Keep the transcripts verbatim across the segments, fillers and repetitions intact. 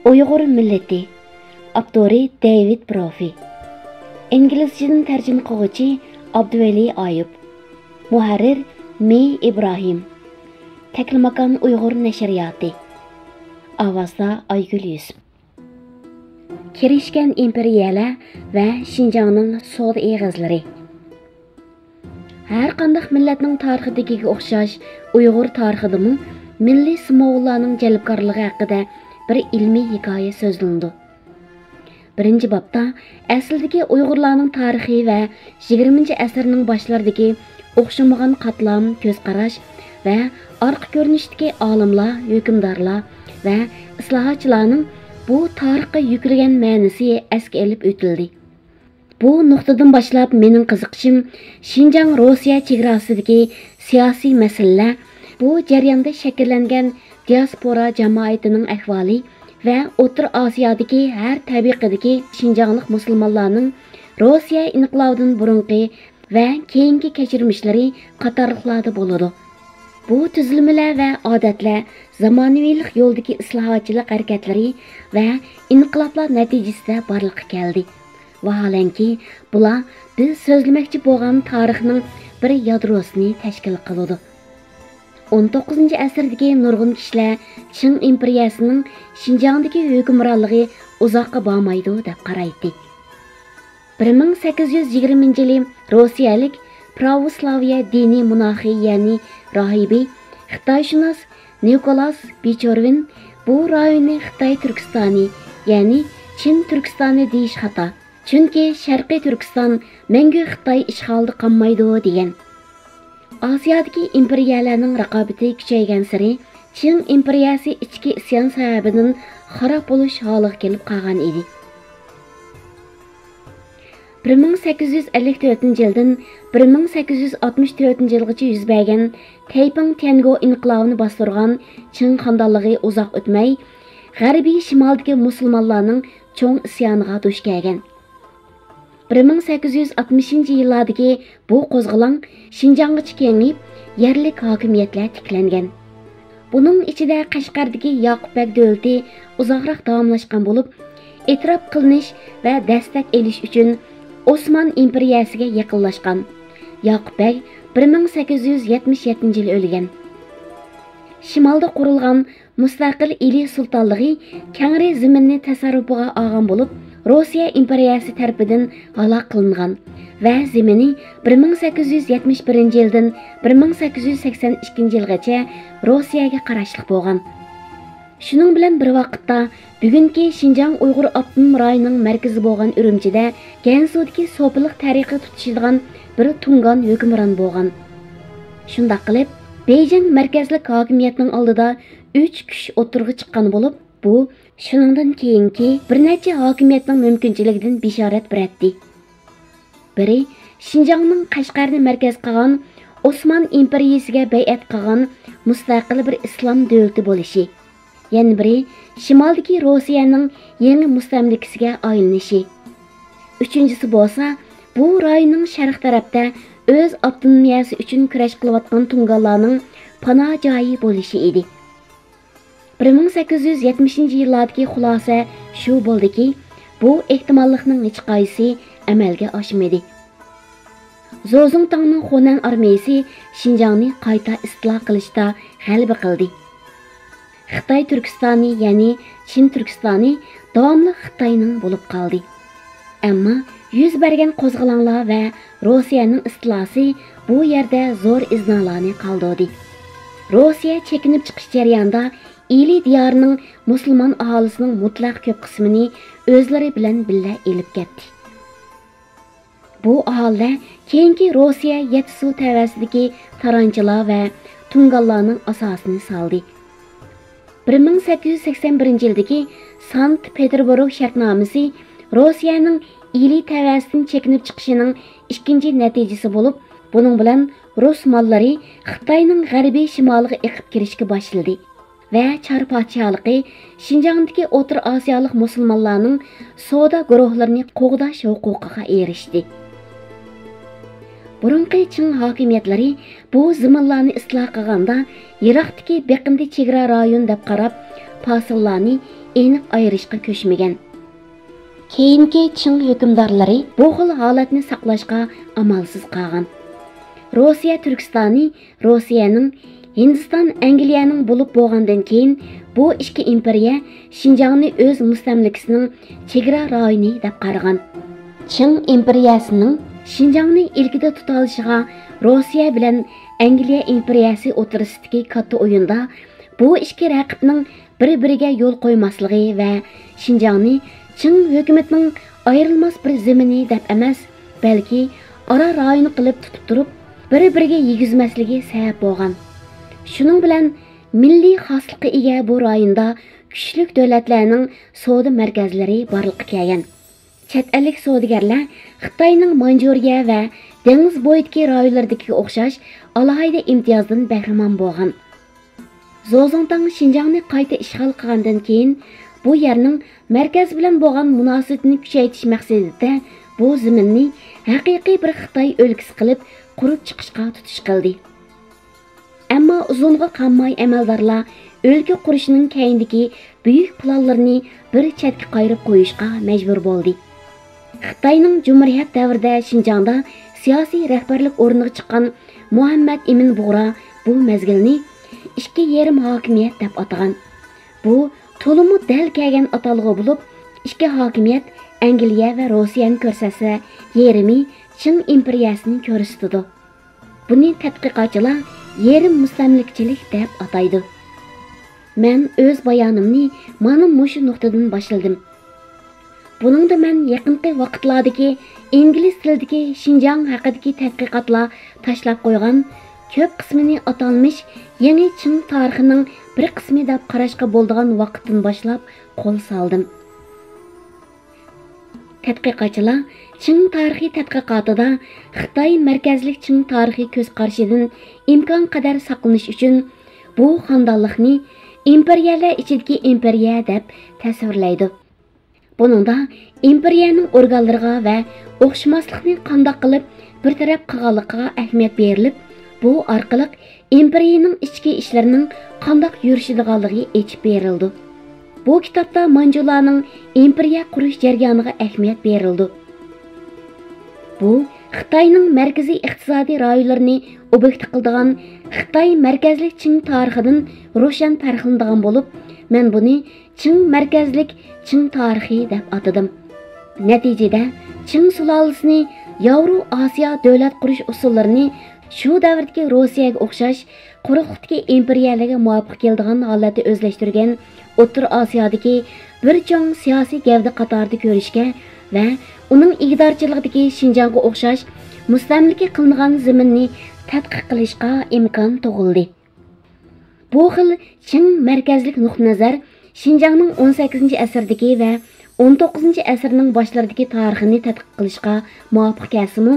ئۇيغۇر مىللىتى. ئاپتورى دېۋىد پروفى. ئىنگلىزچىدىن تەرجىمە قىلغۇچى ئابدۇۋەلى ئايۇپ. مۇھەررىر مى ئىبراھىم. تەكلىماكان ئۇيغۇر نەشرىياتى. ئاۋازدا ئايگۈل يۈسۈپ. كىرىشكەن ئىمپېرىيەلەر ۋە شىنجاڭنىڭ سودا ئېغىزلىرى. ھەر قانداق مىللەتنىڭ تارىخىدىكىگە ئوخشاش، ئۇيغۇر تارىخىدىمۇ مىللىي سىمۋوللارنىڭ جەلپكارلىقى ھەققىدە بىر ئىلمىي ھېكايە سۆزلىنىدۇ. بىرىنچى بابتا ئەسلىدىكى ئۇيغۇرلارنىڭ تارىخى ۋە يىگىرمىنچى ئەسىرنىڭ باشلىرىدىكى ئوخشىمىغان قاتلام، كۆز قاراش ۋە ئارقا كۆرۈنۈشتىكى ئالىملار، ھۆكۈمدارلار ۋە ئىسلاھاتچىلارنىڭ بۇ تارىخقا يۈكلىگەن مەنىسى ئەسكە ئېلىپ ئۆتۈلدى. بۇ نۇقتىدىن باشلاپ مېنىڭ قىزىقىشىم شىنجاڭ روسىيە چېگراسىدىكى سىياسىي مەسىلىلەر، بۇ جەرياندا شەكىللەنگەن دىياسپورا جامائىتىنىڭ ئەھۋالى ۋە ئوتتۇرا ئاسىيادىكى ھەر تەبىقىدىكى شىنجاڭلىق مۇسۇلمانلارنىڭ روسىيە ئىنقىلابىدىن بۇرۇنقى ۋە كېيىنكى كەچۈرمىشلىرى قاتارلىقلاردا بولىدۇ. بۇ تۈزۈلمىلەر ۋە ئادەتلەر زامانىۋىلىق يولدىكى ئىسلاھاتچىلىق ھەرىكەتلىرى ۋە ئىنقىلابلار نەتىجىسىدە بارلىققا كەلدى. ۋاھالەنكى، بۇلار بىز سۆزلىمەكچى بولغان تارىخنىڭ بىر يادروسىنى تەشكىل قىلىدۇ. ئون توققۇزىنچى ئەسىردىكى نۇرغۇن كىشىلەر چىڭ ئىمپېرىيەسىنىڭ شىنجاڭدىكى ھۆكۈمرانلىقى ئۇزاققا بارمايدۇ دەپ قارايتتى. بىر مىڭ سەككىز يۈز يىگىرمىنچى يىلى روسىيەلىك پراۋوسلاۋىيە دىنىي موناخى، يەنى راھىبى، خىتايشۇناس نىكولاس بىچورۋىن بۇ رايوننى خىتاي تۈركىستانى، يەنى چىن تۈركىستانى دېيىش خاتا، چۈنكى شەرقىي تۈركىستان مەڭگۈ خىتاي ئىشغالىدا قالمايدۇ، دېگەن. ئاسىيادىكى ئىمپېرىيەلەرنىڭ رىقابىتى كۈچەيگەنسېرى، چىڭ ئىمپېرىيەسى ئىچكى ئىسيان سەۋەبىدىن خاراب بولۇش ھالىغا كېلىپ قالغان ئىدى. بىر مىڭ سەككىز يۈز ئەللىك تۆتىنچى يىلدىن بىر مىڭ سەككىز يۈز ئاتمىش تۆتىنچى يىلغىچە يۈز بەرگەن تەيپىڭ تيەنگو ئىنقىلابىنى باستۇرغان چىڭ خاندانلىقى ئۇزاق ئۆتمەي، غەربىي شىمالدىكى مۇسۇلمانلارنىڭ چوڭ ئىسيانىغا دۇچ كەلگەن. بىر مىڭ سەككىز يۈز ئاتمىشىنچى يىللاردىكى بۇ قوزغىلاڭ شىنجاڭغىچە كېڭىيىپ، يەرلىك ھاكىمىيەتلەر تىكلەنگەن. بۇنىڭ ئىچىدە قەشقەردىكى ياقۇپ بەگ دۆلىتى ئۇزاقراق داۋاملاشقان بولۇپ، ئېتىراپ قىلىنىش ۋە دەستەك ئېلىش ئۈچۈن ئوسمان ئىمپېرىيەسىگە يېقىنلاشقان. ياقۇپ بەگ بىر مىڭ سەككىز يۈز يەتمىش يەتتىنچى يىلى ئۆلگەن. شىمالدا قۇرۇلغان مۇستەقىل ئىلى سۇلتانلىقى كەڭرى زېمىننى تەسەررۇپىغا ئالغان بولۇپ، روسىيە ئىمپېرىيەسى تەرىپىدىن ھالاك قىلىنغان ۋە زېمىنى بىر مىڭ سەككىز يۈز يەتمىش بىرىنچى يىلدىن بىر مىڭ سەككىز يۈز سەكسەن ئىككىنچى يىلغىچە روسىيەگە قاراشلىق بولغان. شۇنىڭ بىلەن بىر ۋاقىتتا، بۈگۈنكى شىنجاڭ ئۇيغۇر ئاپتونوم رايونىنىڭ مەركىزى بولغان ئۈرۈمچىدە گەنسۇدىكى سوپىلىق تەرىقە تۇتىشىدىغان بىر تۇڭگان ھۆكۈمران بولغان. شۇنداق قىلىپ، بېيجىڭ مەركەزلىك ھاكىمىيەتنىڭ ئالدىدا ئۈچ كۈچ ئوتتۇرىغا چىققان بولۇپ، بۇ شۇنىڭدىن كېيىنكى بىر نەچچە ھاكىمىيەتنىڭ مۇمكىنچىلىكىدىن بېشارەت بېرەتتى. بىرى، شىنجاڭنىڭ قەشقەرنى مەركەز قىلغان ئوسمان ئىمپېرىيىسىگە بەيئەت قىلغان مۇستەقىل بىر ئىسلام دۆلىتى بولۇشى. يەنە بىرى، شىمالدىكى روسىيەنىڭ يېڭى مۇستەملىكىسىگە ئايلىنىشى. ئۈچىنچىسى بولسا، بۇ رايوننىڭ شەرق تەرەپتە ئۆز ئاپتونومىيەسى ئۈچۈن كۈرەش قىلىۋاتقان تۇڭگانلارنىڭ پاناھ جايى بولۇشى ئىدى. بىر مىڭ سەككىز يۈز يەتمىشىنچى يىللاردىكى خۇلاسە شۇ بولدىكى، بۇ ئېھتىماللىقنىڭ ھېچقايسىسى ئەمەلگە ئاشمىدى. زوزۇڭتاڭنىڭ خۇنەن ئارمىيىسى شىنجاڭنى قايتا ئىستىلا قىلىشتا غەلىبە قىلدى. خىتاي تۈركىستانى، يەنى چىن تۈركىستانى داۋاملىق خىتاينىڭ بولۇپ قالدى. ئەمما يۈز بەرگەن قوزغىلاڭلار ۋە روسىيەنىڭ ئىستىلاسى بۇ يەردە زور ئىزنالارنى قالدۇردى. روسىيە چېكىنىپ چىقىش جەريانىدا ئىلى دىيارىنىڭ مۇسۇلمان ئاھالىسىنىڭ مۇتلەق كۆپ قىسمىنى ئۆزلىرى بىلەن بىللە ئېلىپ كەتتى. بۇ ئاھالىلەر كېيىنكى روسىيە يەتتە سۇ تەۋەسىدىكى تارانچىلار ۋە تۇڭگانلارنىڭ ئاساسىنى سالدى. بىر مىڭ سەككىز يۈز سەكسەن بىرىنچى يىلدىكى سانكت پېتېربۇرگ شەرتنامىسى روسىيەنىڭ ئىلى تەۋەسىدىن چېكىنىپ چىقىشىنىڭ ئىككىنچى نەتىجىسى بولۇپ، بۇنىڭ بىلەن رۇس ماللىرى خىتاينىڭ غەربىي شىمالىغا ئېقىپ كىرىشكە باشلىدى ۋە چار پادىشاھلىقى شىنجاڭدىكى ئوتتۇرا ئاسىيالىق مۇسۇلمانلارنىڭ سودا گۇرۇھلىرىنى قوغداش ھوقۇقىغا ئېرىشتى. بۇرۇنقى چىڭ ھاكىمىيەتلىرى بۇ زېمىنلارنى ئىسلاھ قىلغاندا، يىراقتىكى بېقىندى چېگرا رايون دەپ قاراپ، پاسىللارنى ئېنىق ئايرىشقا كۆچمىگەن. كېيىنكى چىڭ ھۆكۈمدارلىرى بۇ خىل ھالەتنى ساقلاشقا ئامالسىز قالغان. روسىيە تۈركىستانى روسىيەنىڭ، ھىندىستان ئەنگلىيەنىڭ بولۇپ بولغاندىن كېيىن، بۇ ئىككى ئىمپېرىيە شىنجاڭنى ئۆز مۇستەملىكىسىنىڭ چېگرا رايونى دەپ قارىغان. چىڭ ئىمپېرىيەسىنىڭ شىنجاڭنى ئىلكىدە تۇتالىشىغا روسىيە بىلەن ئەنگلىيە ئىمپېرىيەسى ئوتتۇرىسىدىكى كاتتا ئويۇندا بۇ ئىككى رەقىبنىڭ بىر-بىرىگە يول قويماسلىقى ۋە شىنجاڭنى چىڭ ھۆكۈمىتىنىڭ ئايرىلماس بىر زېمىنى دەپ ئەمەس، بەلكى ئارا رايون قىلىپ تۇتۇپ تۇرۇپ، بىر-بىرىگە يېگۈزمەسلىكى سەۋەب بولغان. شۇنىڭ بىلەن مىللىي خاسلىققا ئىگە بۇ رايوندا كۈچلۈك دۆلەتلەرنىڭ سودا مەركەزلىرى بارلىققا كەلگەن. چەت ئەللىك سودىگەرلەر خىتاينىڭ مانجۇرىيە ۋە دېڭىز بويىدىكى رايونلىرىدىكىگە ئوخشاش ئالاھىدە ئىمتىيازدىن بەھرىمەن بولغان. زوزۇڭتاڭ شىنجاڭنى قايتا ئىشغال قىلغاندىن كېيىن، بۇ يەرنىڭ مەركەز بىلەن بولغان مۇناسىۋىتىنى كۈچەيتىش مەقسىتىدە بۇ زېمىننى ھەقىقىي بىر خىتاي ئۆلكىسى قىلىپ قۇرۇپ چىقىشقا تۇتۇش قىلدى. ئەمما ئۇزۇنغا قالماي ئەمەلدارلار ئۆلكە قۇرۇشنىڭ كەينىدىكى بۈيۈك پىلانلىرىنى بىر چەتكە قايرىپ قويۇشقا مەجبۇر بولدى. خىتاينىڭ جۇمھۇرىيەت دەۋرىدە شىنجاڭدا سىياسىي رەھبەرلىك ئورنىغا چىققان مۇھەممەد ئىمىن بۇغرا بۇ مەزگىلنى ئىككى يېرىم ھاكىمىيەت دەپ ئاتىغان. بۇ تولىمۇ دەل كەلگەن ئاتالغۇ بولۇپ، ئىككى ھاكىمىيەت ئەنگلىيە ۋە روسىيەنى كۆرسەتسە، يېرىمى چىڭ ئىمپېرىيەسىنى كۆرسىتىدۇ. بۇنى تەتقىقاتچىلار يېرىم مۇستەملىكىچىلىك دەپ ئاتايدۇ. مەن ئۆز بايانىمنى مانا مۇشۇ نۇقتىدىن باشلىدىم. بۇنىڭدا مەن يېقىنقى ۋاقىتلاردىكى ئىنگلىز تىلىدىكى شىنجاڭ ھەققىدىكى تەتقىقاتلار تاشلاپ قويغان كۆپ قىسمىنى ئاتالمىش يېڭى چىڭ تارىخىنىڭ بىر قىسمى دەپ قاراشقا بولىدىغان ۋاقىتتىن باشلاپ قول سالدىم. تەتقىقاتچىلار چىڭ تارىخىي تەتقىقاتىدا خىتاي مەركەزلىك چىڭ تارىخىي كۆز قارىشىدىن ئىمكانقەدەر ساقلىنىش ئۈچۈن، بۇ خاندانلىقنى ئىمپېرىيەلەر ئىچىدىكى ئىمپېرىيە دەپ تەسۋىرلەيدۇ. بۇنىڭدا ئىمپېرىيەنىڭ ئورگانلىرىغا ۋە ئوخشىماسلىقنى قانداق قىلىپ بىر تەرەپ قىلغانلىقىغا ئەھمىيەت بېرىلىپ، بۇ ئارقىلىق ئىمپېرىيىنىڭ ئىچكى ئىشلىرىنىڭ قانداق يۈرۈشىدىغانلىقى ئېچىپ بېرىلىدۇ. بۇ كىتابتا مانجۇلارنىڭ ئىمپېرىيە قۇرۇش جەريانىغا ئەھمىيەت بېرىلىدۇ. بۇ خىتاينىڭ مەركىزىي ئىقتىسادىي رايونلىرىنى ئوبيېكت قىلىدىغان خىتاي مەركەزلىك چىڭ تارىخىدىن روشەن پەرقلىنىدىغان بولۇپ، مەن بۇنى چىڭ مەركەزلىك چىڭ تارىخى دەپ ئاتىدىم. نەتىجىدە، چىڭ سۇلالىسىنى ياۋرو ئاسىيا دۆلەت قۇرۇش ئۇسۇللىرىنى شۇ دەۋردىكى روسىيەگە ئوخشاش قۇرۇقلۇقتىكى ئىمپېرىيەلەرگە مۇۋاپىق كېلىدىغان ھالەتتە ئۆزلەشتۈرگەن ئوتتۇرا ئاسىيادىكى بىر چوڭ سىياسىي گەۋدە قاتارىدا كۆرۈشكە ۋە ئۇنىڭ ئىگىدارچىلىقىدىكى شىنجاڭغا ئوخشاش مۇستەملىكە قىلىنغان زېمىننى تەتقىق قىلىشقا ئىمكان تۇغۇلدى. بۇ خىل چىڭ مەركەزلىك نۇقتىئىنەزەر شىنجاڭنىڭ ئون سەككىزىنچى ئەسىردىكى ۋە ئون توققۇزىنچى ئەسىرنىڭ باشلىرىدىكى تارىخىنى تەتقىق قىلىشقا مۇۋاپىق كەلسىمۇ،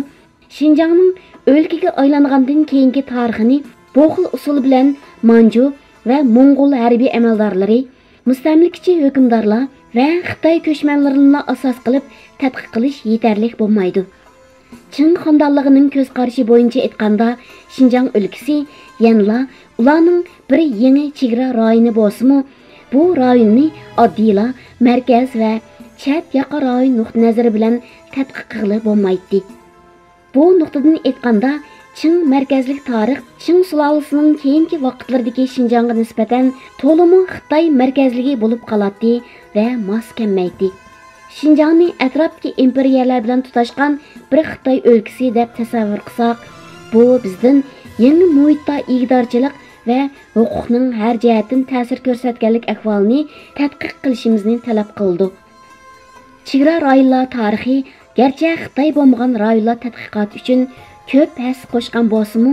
شىنجاڭنىڭ ئۆلكىگە ئايلانغاندىن كېيىنكى تارىخىنى بۇ خىل ئۇسۇل بىلەن مانجۇ ۋە موڭغۇل ھەربىي ئەمەلدارلىرى، مۇستەملىكىچى ھۆكۈمدارلار ۋە خىتاي كۆچمەنلىرىنىلا ئاساس قىلىپ تەتقىق قىلىش يېتەرلىك بولمايدۇ. چىڭ خاندانلىقىنىڭ كۆز قارىشى بويىچە ئېيتقاندا، شىنجاڭ ئۆلكىسى يەنىلا ئۇلارنىڭ بىر يېڭى چېگرا رايونى بولسىمۇ، بۇ رايوننى ئاددىيلا مەركەز ۋە چەت ياقا رايون نۇقتىئىنەزىرى بىلەن تەتقىق قىلغىلى بولمايتتى. بۇ نۇقتىدىن ئېيتقاندا، چىڭ مەركەزلىك تارىخ چىڭ سۇلالىسىنىڭ كېيىنكى ۋاقىتلىرىدىكى شىنجاڭغا نىسبەتەن تولىمۇ خىتاي مەركەزلىكى بولۇپ قالاتتى ۋە ماس كەلمەيتتى. شىنجاڭنى ئەتراپتىكى ئىمپېرىيەلەر بىلەن تۇتاشقان بىر خىتاي ئۆلكىسى دەپ تەسەۋۋۇر قىلساق، بۇ بىزدىن يېڭى مۇھىتتا ئىگىدارچىلىق ۋە ھوقۇقنىڭ ھەر جەھەتتىن تەسىر كۆرسەتكەنلىك ئەھۋالىنى تەتقىق قىلىشىمىزنى تەلەپ قىلىدۇ. چېگرا رايونلار تارىخى گەرچە خىتاي بولمىغان رايونلار تەتقىقاتى ئۈچۈن كۆپ ھەسسە قوشقان بولسىمۇ،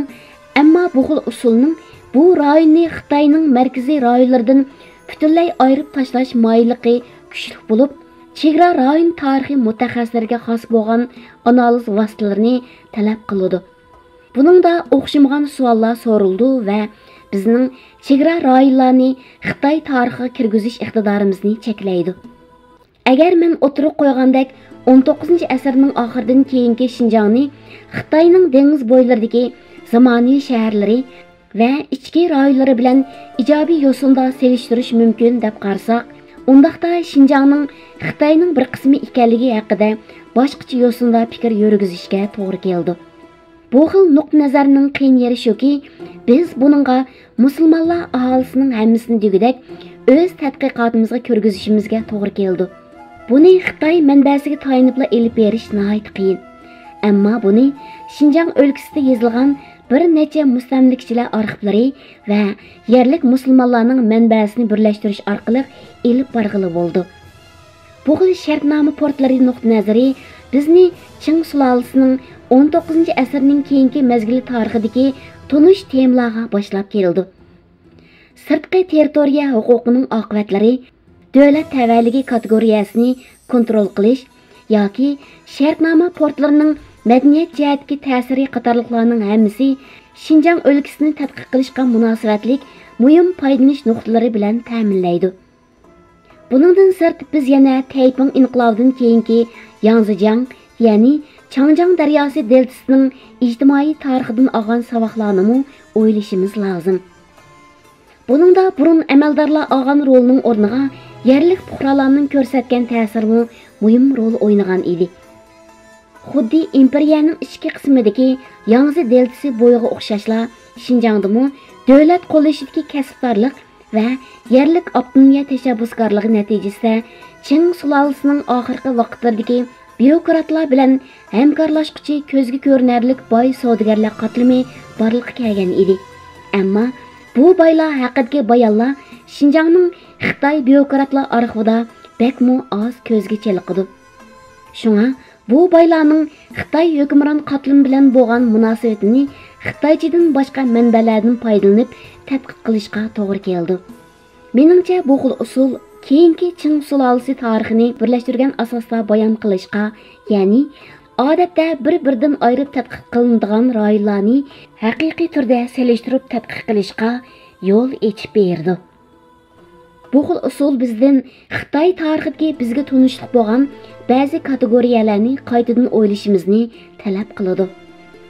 ئەمما بۇ خىل ئۇسۇلنىڭ بۇ رايوننى خىتاينىڭ مەركىزىي رايونلىرىدىن پۈتۈنلەي ئايرىپ تاشلاش مايىللىقى كۈچلۈك بولۇپ، چېگرا رايون تارىخى مۇتەخەسسىسلىرىگە خاس بولغان ئانالىز ۋاسىتىلىرىنى تەلەپ قىلىدۇ. بۇنىڭدا ئوخشىمىغان سوئاللار سورىلىدۇ ۋە بىزنىڭ چېگرا رايونلارنى خىتاي تارىخىغا كىرگۈزۈش ئىقتىدارىمىزنى چەكلەيدۇ. ئەگەر مەن ئوتتۇرىغا قويغاندەك ئون توققۇزىنچى ئەسىرنىڭ ئاخىرىدىن كېيىنكى شىنجاڭنى خىتاينىڭ دېڭىز بويلىرىدىكى زامانىۋى شەھەرلىرى ۋە ئىچكى رايونلىرى بىلەن ئىجابىي يوسۇندا سېلىشتۇرۇش مۇمكىن دەپ قارىساق، ئۇنداقتا شىنجاڭنىڭ خىتاينىڭ بىر قىسمى ئىكەنلىكى ھەققىدە باشقىچە يوسۇندا پىكىر يۈرگۈزۈشكە توغرا كېلىدۇ. بۇ خىل نۇقتا نەزەرنىڭ قىيىن يېرى شۇكى، بىز بۇنىڭغا مۇسۇلمانلار ئاھالىسىنىڭ ھەممىسىنى دېگۈدەك ئۆز تەتقىقاتىمىزغا كىرگۈزۈشىمىزگە توغرا كېلىدۇ. بۇنى خىتاي مەنبەسىگە تايىنىپلا ئېلىپ بېرىش ناھايىتى قىيىن. ئەمما بۇنى شىنجاڭ ئۆلكىسىدە يېزىلغان بىر نەچچە مۇستەملىكىچىلەر ئارخىپلىرى ۋە يەرلىك مۇسۇلمانلارنىڭ مەنبەسىنى بىرلەشتۈرۈش ئارقىلىق ئېلىپ بارغىلى بولىدۇ. بۇ خىل شەرتنامە پورتلىرى نۇقتىئى نەزىرى بىزنى چىڭ سۇلالىسىنىڭ ئون توققۇزىنچى ئەسىرنىڭ كېيىنكى مەزگىلى تارىخىدىكى تونۇش تېمىلارغا باشلاپ كېلىدۇ. سىرتقى تېررىتورىيە ھوقۇقىنىڭ ئاقىۋەتلىرى، دۆلەت تەۋەلىكى كاتېگورىيەسىنى كونترول قىلىش ياكى شەرتنامە پورتلىرىنىڭ مەدەنىيەت جەھەتتىكى تەسىرى قاتارلىقلارنىڭ ھەممىسى شىنجاڭ ئۆلكىسىنى تەتقىق قىلىشقا مۇناسىۋەتلىك مۇھىم پايدىلىنىش نۇقتىلىرى بىلەن تەمىنلەيدۇ. بۇنىڭدىن سىرت، بىز يەنە تەيپىڭ ئىنقىلابىدىن كېيىنكى ياڭزىجياڭ، يەنى چاڭجياڭ دەرياسى دېلتىسىنىڭ ئىجتىمائىي تارىخىدىن ئالغان ساۋاقلارنىمۇ ئويلىشىمىز لازىم. بۇنىڭدا بۇرۇن ئەمەلدارلار ئالغان رولنىڭ ئورنىغا يەرلىك پۇقرالارنىڭ كۆرسەتكەن تەسىرىمۇ مۇھىم رول ئوينىغان ئىدى. خۇددى ئىمپېرىيەنىڭ ئىچكى قىسمىدىكى ياڭزى دېلتىسى بويىغا ئوخشاشلا، شىنجاڭدىمۇ دۆلەت قوللىشىدىكى كەسىپدارلىق ۋە يەرلىك ئاپتونومىيە تەشەببۇسكارلىقى نەتىجىسىدە چىڭ سۇلالىسىنىڭ ئاخىرقى ۋاقىتلىرىدىكى بيۇروكراتلار بىلەن ھەمكارلاشقۇچى كۆزگە كۆرۈنەرلىك باي سودىگەرلەر قاتلىمى بارلىققا كەلگەن ئىدى. ئەمما بۇ بايلار ھەققىدىكى بايانلار شىنجاڭنىڭ خىتاي بيۇروكراتلار ئارخىۋىدا بەكمۇ ئاز كۆزگە چېلىقىدۇ. شۇڭا بۇ بايلارنىڭ خىتاي ھۆكۈمران قاتلىمى بىلەن بولغان مۇناسىۋىتىنى خىتايچىدىن باشقا مەنبەلەردىن پايدىلىنىپ تەتقىق قىلىشقا توغرا كېلىدۇ. مېنىڭچە، بۇ خىل ئۇسۇل كېيىنكى چىڭ سۇلالىسى تارىخىنى بىرلەشتۈرگەن ئاساستا بايان قىلىشقا، يەنى ئادەتتە بىر-بىرىدىن ئايرىپ تەتقىق قىلىنىدىغان رايونلارنى ھەقىقىي تۈردە سېلىشتۇرۇپ تەتقىق قىلىشقا يول ئېچىپ بېرىدۇ. بۇ خىل ئۇسۇل بىزدىن خىتاي تارىخىدىكى بىزگە تونۇشلۇق بولغان بەزى كاتېگورىيەلەرنى قايتىدىن ئويلىشىمىزنى تەلەپ قىلىدۇ.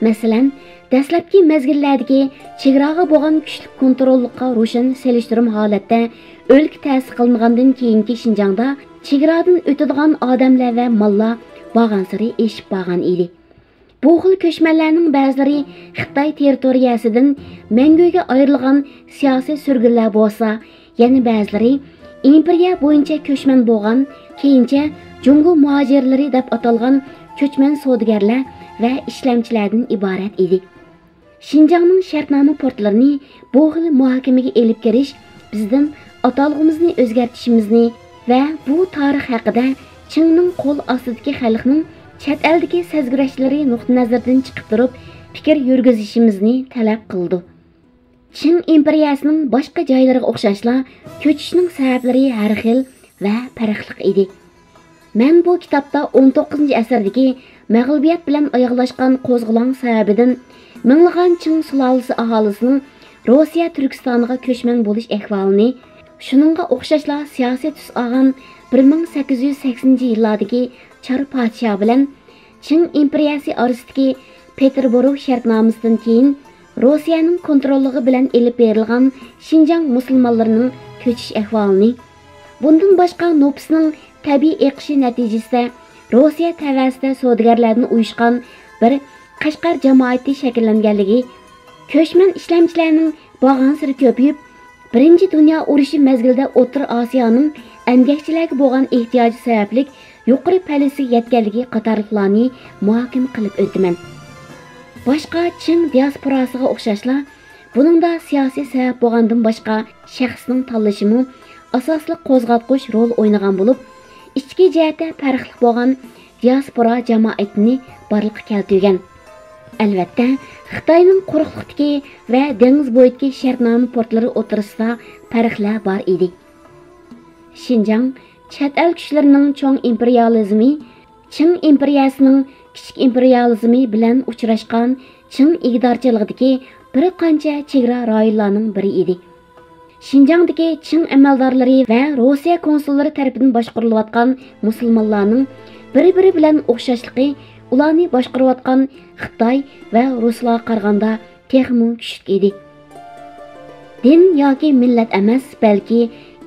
مەسىلەن، دەسلەپكى مەزگىللەردىكى چېگراغا بولغان كۈچلۈك كونتروللۇققا روشەن سېلىشتۇرما ھالەتتە ئۆلكە تەسىس قىلىنغاندىن كېيىنكى شىنجاڭدا چېگرادىن ئۆتىدىغان ئادەملەر ۋە ماللار بارغانسېرى ئېشىپ بارغان ئىدى. بۇ خىل كۆچمەنلەرنىڭ بەزىلىرى خىتاي تېررىتورىيەسىدىن مەڭگۈگە ئايرىلغان سىياسىي سۈرگۈنلەر بولسا، يەنە بەزىلىرى ئىمپېرىيە بويىچە كۆچمەن بولغان، كېيىنچە جۇڭگو مۇھاجىرلىرى دەپ ئاتالغان كۆچمەن سودىگەرلەر ۋە ئىشلەمچىلەردىن ئىبارەت ئىدى. شىنجاڭنىڭ شەرتنامە پورتلىرىنى بۇ خىل مۇھاكىمىگە ئېلىپ كىرىش بىزدىن ئاتالغۇمىزنى ئۆزگەرتىشىمىزنى ۋە بۇ تارىخ ھەققىدە چىڭنىڭ قول ئاستىدىكى خەلقنىڭ چەت ئەلدىكى سەزگۈرەشلىرى نۇقتىئى نەزىرىدىن چىقىپ تۇرۇپ پىكىر يۈرگۈزۈشىمىزنى تەلەپ قىلىدۇ. چىڭ ئىمپېرىيەسىنىڭ باشقا جايلىرىغا ئوخشاشلا، كۆچۈشنىڭ سەۋەبلىرى ھەر خىل ۋە پەرقلىق ئىدى. مەن بۇ كىتابتا ئون توققۇزىنچى ئەسىردىكى مەغلۇبىيەت بىلەن ئاياغلاشقان قوزغىلاڭ سەۋەبىدىن مىڭلىغان چىڭ سۇلالىسى ئاھالىسىنىڭ روسىيە تۈركىستانىغا كۆچمەن بولۇش ئەھۋالىنى، شۇنىڭغا ئوخشاشلا سىياسىي تۈس ئالغان بىر مىڭ سەككىز يۈز سەكسىنىنچى يىللاردىكى چار پادىشاھ بىلەن چىڭ ئىمپېرىيەسى ئارىسىدىكى پېتېربۇرگ شەرتنامىسىدىن كېيىن روسىيەنىڭ كونتروللۇقى بىلەن ئېلىپ بېرىلغان شىنجاڭ مۇسۇلمانلىرىنىڭ كۆچۈش ئەھۋالىنى، بۇندىن باشقا نوپۇسنىڭ تەبىئىي ئېقىشى نەتىجىسىدە روسىيە تەۋەسىدە سودىگەرلەردىن ئۇيۇشقان بىر قەشقەر جامائىتى شەكىللەنگەنلىكى، كۆچمەن ئىشلەمچىلەرنىڭ بارغانسېرى كۆپىيىپ، بىرىنچى دۇنيا ئۇرۇشى مەزگىلىدە ئوتتۇرا ئاسىيانىڭ ئەمگەكچىلەرگە بولغان ئېھتىياجى سەۋەبلىك يۇقىرى پەللىسىگە يەتكەنلىكى قاتارلىقلارنى مۇھاكىمە قىلىپ ئۆتىمەن. باشقا چىڭ دىياسپوراسىغا ئوخشاشلا، بۇنىڭدا سىياسىي سەۋەب بولغاندىن باشقا شەخسنىڭ تاللىشىمۇ ئاساسلىق قوزغاتقۇچ رول ئوينىغان بولۇپ، ئىچكى جەھەتتە پەرقلىق بولغان دىياسپورا جامائىتىنى بارلىققا كەلتۈرگەن. ئەلۋەتتە، خىتاينىڭ قۇرۇقلۇقتىكى ۋە دېڭىز بويىدىكى شەرتنامە پورتلىرى ئوتتۇرىسىدا پەرقلەر بار ئىدى. شىنجاڭ چەت ئەل كۈچلىرىنىڭ چوڭ ئىمپېرىيالىزمى، چىڭ ئىمپېرىيەسىنىڭ كىچىك ئىمپېرىيالىزمى بىلەن ئۇچراشقان چىڭ ئىگىدارچىلىقىدىكى بىر قانچە چېگرا رايونلارنىڭ بىرى ئىدى. شىنجاڭدىكى چىڭ ئەمەلدارلىرى ۋە روسىيە كونسۇللىرى تەرىپىدىن باشقۇرۇلۇۋاتقان مۇسۇلمانلارنىڭ بىر-بىرى بىلەن ئوخشاشلىقى ئۇلارنى باشقۇرۇۋاتقان خىتاي ۋە رۇسلارغا قارىغاندا تېخىمۇ كۈچلۈك ئىدى. دىن ياكى مىللەت ئەمەس، بەلكى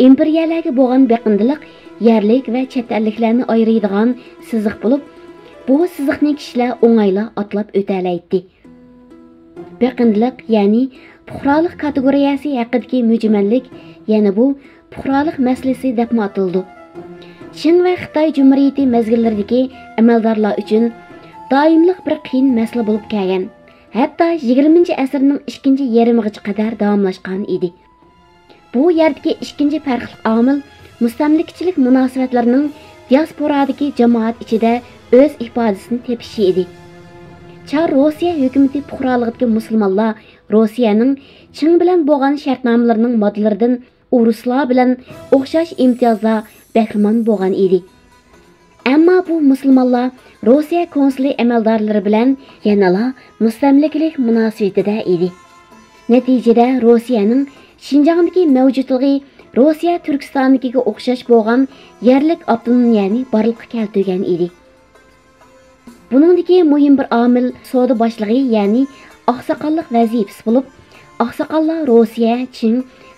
ئىمپېرىيەلەرگە بولغان بېقىندىلىق يەرلىك ۋە چەت ئەللىكلەرنى ئايرىيدىغان سىزىق بولۇپ، بۇ سىزىقنى كىشىلەر ئوڭايلا ئاتلاپ ئۆتەلەيتتى. بېقىندىلىق، يەنى پۇقرالىق كاتېگورىيەسى ھەققىدىكى مۈجمەللىك، يەنە بۇ پۇقرالىق مەسىلىسى دەپمۇ ئاتىلىدۇ. چىڭ ۋە خىتاي جۇمھۇرىيىتى مەزگىللىرىدىكى ئەمەلدارلار ئۈچۈن دائىملىق بىر قىيىن مەسىلە بولۇپ كەلگەن، ھەتتا يىگىرمىنچى ئەسىرنىڭ ئىككىنچى يېرىمىغىچە قەدەر داۋاملاشقان ئىدى. بۇ يەردىكى ئىككىنچى پەرقلىق ئامىل مۇستەملىكىچىلىك مۇناسىۋەتلىرىنىڭ دىياسپورادىكى جامائەت ئىچىدە ئۆز ئىپادىسىنى تېپىشى ئىدى. چار روسىيە ھۆكۈمىتى پۇقرالىقىدىكى مۇسۇلمانلار روسىيەنىڭ چىڭ بىلەن بولغان شەرتنامىلىرىنىڭ ماددىلىرىدىن ئورۇسلار بىلەن ئوخشاش ئىمتىيازلار بەھرىمەن بولغان ئىدى. ئەمما بۇ مۇسۇلمانلار روسىيە كونسۇلى ئەمەلدارلىرى بىلەن يەنىلا مۇستەملىكىلىك مۇناسىۋىتىدە ئىدى. نەتىجىدە روسىيەنىڭ شىنجاڭدىكى مەۋجۇتلۇقى روسىيە تۈركىستانىدىكىگە ئوخشاش بولغان يەرلىك ئاپتونومىيەنى بارلىققا كەلتۈرگەن ئىدى. بۇنىڭدىكى مۇھىم بىر ئامىل سودا باشلىقى، يەنى ئاقساقاللىق ۋەزىپىسى بولۇپ، ئاقساقاللار روسىيە، چىڭ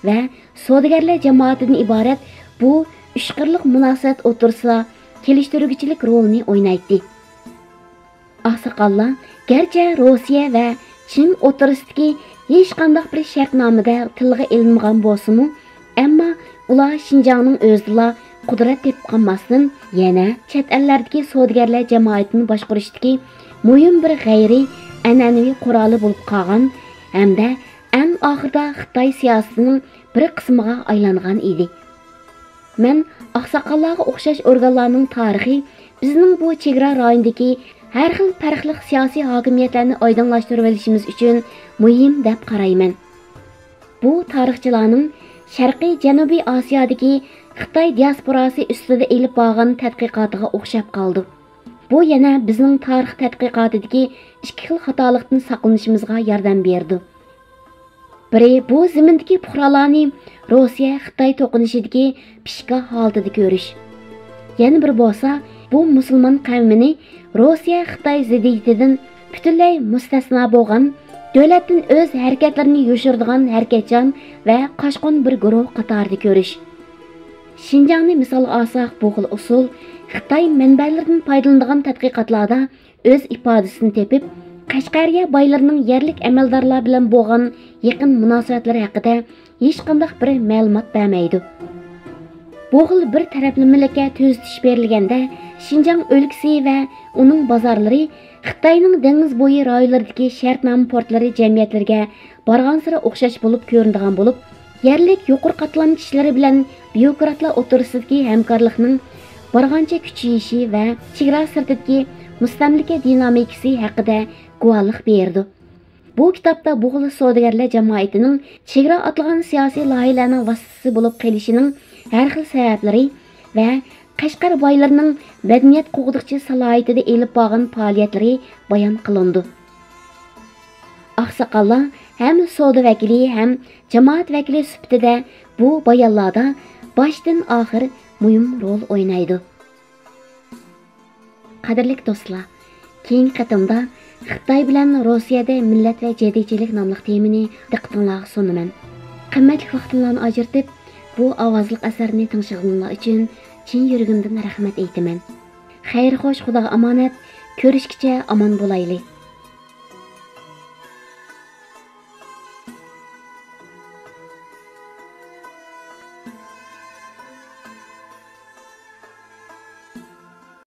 ۋە سودىگەرلەر جامائىتىدىن ئىبارەت بۇ ئۈچ قىرلىق مۇناسىۋەت ئوتتۇرىسىدا كېلىشتۈرگۈچىلىك رولىنى ئوينايتتى. ئاقساقاللار گەرچە روسىيە ۋە چىڭ ئوتتۇرىسىدىكى ھېچقانداق بىر شەرتنامىدە تىلغا ئېلىنمىغان بولسىمۇ، ئەمما ئۇلار شىنجاڭنىڭ ئۆزىدىلا قۇدرەت تېپىپ قالماستىن، يەنە چەت ئەللەردىكى سودىگەرلەر جامائىتىنى باشقۇرۇشتىكى مۇھىم بىر غەيرىي ئەنئەنىۋى قورالى بولۇپ قالغان ھەمدە ئەڭ ئاخىرىدا خىتاي سىياسىتىنىڭ بىر قىسمىغا ئايلانغان ئىدى. مەن ئاقساقاللارغا ئوخشاش ئورگانلارنىڭ تارىخى بىزنىڭ بۇ چېگرا رايونىدىكى ھەر خىل پەرقلىق سىياسىي ھاكىمىيەتلەرنى ئايدىڭلاشتۇرۇۋېلىشىمىز ئۈچۈن مۇھىم دەپ قارايمەن. بۇ تارىخچىلارنىڭ شەرقىي جەنۇبىي ئاسىيادىكى خىتاي دىياسپوراسى ئۈستىدە ئېلىپ بارغان تەتقىقاتىغا ئوخشاپ قالىدۇ. بۇ يەنە بىزنىڭ تارىخ تەتقىقاتىدىكى ئىككى خىل خاتالىقتىن ساقلىنىشىمىزغا ياردەم بېرىدۇ. بىرى، بۇ زېمىندىكى پۇقرالارنى روسىيە-خىتاي توقۇنۇشىدىكى پىشكا ھالىتىدە كۆرۈش. يەنە بىرى بولسا، بۇ مۇسۇلمان قەۋمىنى روسىيە-خىتاي زىددىيىتىدىن پۈتۈنلەي مۇستەسنا بولغان، دۆلەتتىن ئۆز ھەرىكەتلىرىنى يوشۇرىدىغان ھەرىكەتچان ۋە قاچقۇن بىر گۇرۇھ قاتارىدا كۆرۈش. شىنجاڭنى مىسالغا ئالساق، بۇ خىل ئۇسۇل خىتاي مەنبەلىرىدىن پايدىلىنىدىغان تەتقىقاتلاردا ئۆز ئىپادىسىنى تېپىپ، قەشقەرىيە بايلىرىنىڭ يەرلىك ئەمەلدارلار بىلەن بولغان يېقىن مۇناسىۋەتلىرى ھەققىدە ھېچقانداق بىر مەلۇمات بەرمەيدۇ. بۇ خىل بىر تەرەپلىمىلىككە تۈزىتىش بېرىلگەندە، شىنجاڭ ئۆلكىسى ۋە ئۇنىڭ بازارلىرى خىتاينىڭ دېڭىز بويى رايونلىرىدىكى شەرتنامە پورتلىرى جەمئىيەتلىرىگە بارغانسېرى ئوخشاش بولۇپ كۆرۈنىدىغان بولۇپ، يەرلىك يۇقىرى قاتلام كىشىلىرى بىلەن بيۇروكراتلار ئوتتۇرىسىدىكى ھەمكارلىقنىڭ بارغانچە كۈچىيىشى ۋە چېگرا سىرتىدىكى مۇستەملىكە دىنامىكىسى ھەققىدە گۇۋاھلىق بېرىدۇ. بۇ كىتابتا بۇ خىل سودىگەرلەر جامائىتىنىڭ چېگرا ئاتلىغان سىياسىي لايىھەلەرنىڭ ۋاسىتىسى بولۇپ قېلىشىنىڭ ھەر خىل سەۋەبلىرى ۋە قەشقەر بايلىرىنىڭ مەدەنىيەت قوغدىغۇچى سالاھىيىتىدە ئېلىپ بارغان پائالىيەتلىرى بايان قىلىنىدۇ. ئاقساقاللار ھەم سودا ۋەكىلى، ھەم جامائەت ۋەكىلى سۈپىتىدە بۇ بايانلاردا باشتىن ئاخىر مۇھىم رول ئوينايدۇ. قەدىرلىك دوستلار، كېيىنكى قېتىمدا خىتاي بىلەن روسىيەدە مىللەت ۋە جەدىدچىلىك ناملىق تېمىنى دىققىتىڭلارغا سۇنىمەن. قىممەتلىك ۋاقتىڭلارنى ئاجرىتىپ، بۇ ئاۋازلىق ئەسەرنى تىڭشىغىنىڭلار ئۈچۈن چىن يۈرىكىمدىن رەھمەت ئېيتىمەن. خەير خوش، خۇداغا ئامانەت، كۆرۈشكىچە ئامان بولايلى.